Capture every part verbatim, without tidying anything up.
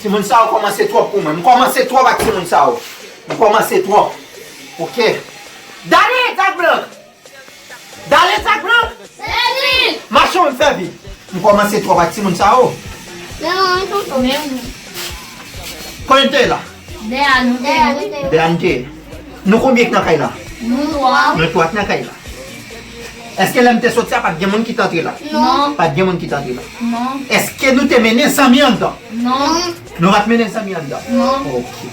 Timoun sa yo kòmanse twòp pou mwen. M kòmanse twòp ak timoun sa yo. M kòmanse twòp. Oke. Dale, Zak Blank! Dale, Zak Blank! Sèvi! Mache w, m sèvi. M kòmanse twòp ak timoun sa yo. Men non, tonton. Men wi. Konbyen te la? Dèyè nou te ye. Dèyè nou te ye. Nou konbyen k nan kay la? Nou twa. Nou twa k nan kay la. Èske lè m te soti a, pa t gen moun ki t antre la? Non. Pa t gen moun ki t antre la? Non. Èske nou te mennen zanmi anndan? Non. Nou pa t mennen zanmi anndan? Non. Oke.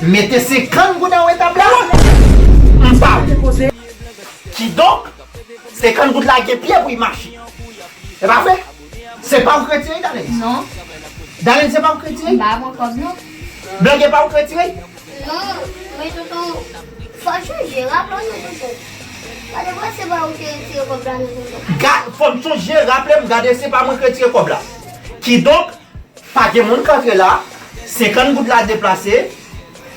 Mete senkant goud anwo tab la. M pa wè. Kidonk, senkant goud la gen pye pou l mache. E pa vre? Se pa ou k retire, Dalens? Non. Dalens, se pa ou k retire? M pa pran kòb, non. Blan, e pa ou k retire? Non, men tonton, fò w chonje, raple w non, tonton. Gade, wè se pa ou ki retire kòb la, non, tonton. Ga-, fò m chonje, raple m, gade, se pa mwen k retire kòb la. Kidonk, pa gen moun k antre la, senkant goud la deplase,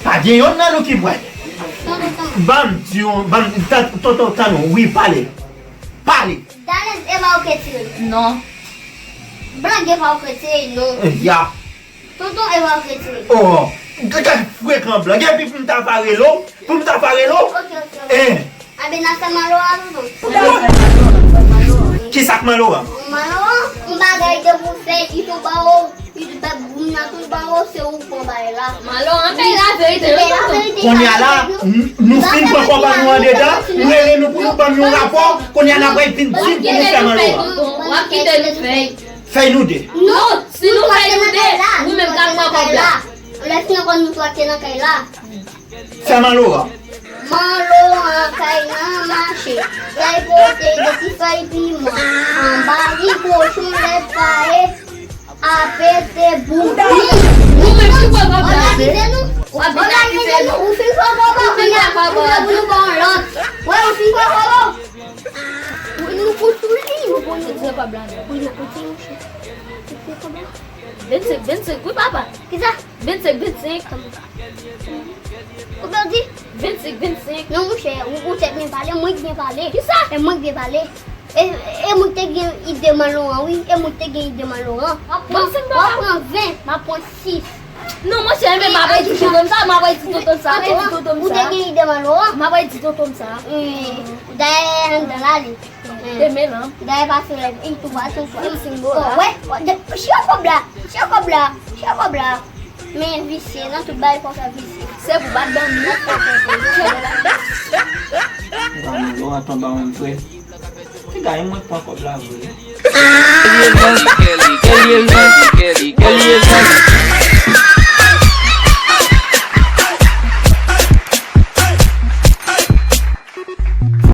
pa gen yonn nan nou ki pwale. Ban m di w, ban m, tan-, tonton, tann ou, wi, pale. Pale. Dalens, e pa ou k retire l? Non. Blan, e pa ou k retire l, non. Ya. Tonton, e pa ou k retire l? Oh, gade frekan, Blan. Epi pou m ta va rele w, pou m ta va rele w. Ok, ok, ok. Eh. Anben, n a fè Malora, tonton. Kisa k Malora? Malora, yon bagay de pou fè, li tonbe anwo, li bèk boum nan tonbe anwo, se ou k pran bagay la. Malora, anben, laverite, wi, tonton. Kounye a la, n-, nou fin pran kòb an nou andedan, ou rele nou pou nou ban m yon rapò, kounye a n ap vin di m pou nou fè Malora. W ap kite nou fè. Fè nou de. Non, si nou fè nou de, ou menm k ap pran kòb la. Lè fini ankò nou twa k te nan kay la. Fè Malora. Malora kay nan mache. Kay pote de ti fèy piman. Anba li kochon lèt paye. A pete boum. Ou menm ki pran kòb la. Òganize nou. Òganize nou. Ou fin pran kòb la. Ou fin pran kòb la. Ou fin pran kòb la. Wè, ou fin pran kòb la. Ou, nou kout sou li, nou kout sou li. Ou pran kòb la, non. Wi, nou kout sou li, monchè. Ou pran kòb la. Vennsenk, vennsenk, wi, papa. Kisa? Vennsenk, vennsenk. Ou pèdi? Vennsenk, vennsenk. Non, monchè, ou, ou tèt byen pale, mwen k byen pale. Kisa? E mwen k byen pale. E, e mwen k te gen ide Malora, wi. E mwen k te gen ide Malora. W ap pran, w ap pran ven, m ap pran sis. Non, monchè, men m ap di tonton m sa, m ap di tonton m sa, m ap di tonton m sa. Ou te gen ide Malora? M ap di tonton m sa. Dayè, anndan la, li. Demen lan. Dayè pa soulèv, li tou ba, tou ba. Vennsenk dola. Oh, wè, wè, de, chire kòb la, chire kòb la, chire kòb la. Men visye, nan tout bagay fò fè visye. Se pou bat bann nou. Ban nou lo, antan ba mwen frè. Ti gay mwen pran kòb la vre. Kèl ye l nan, kèl ye l nan, kèl ye l nan.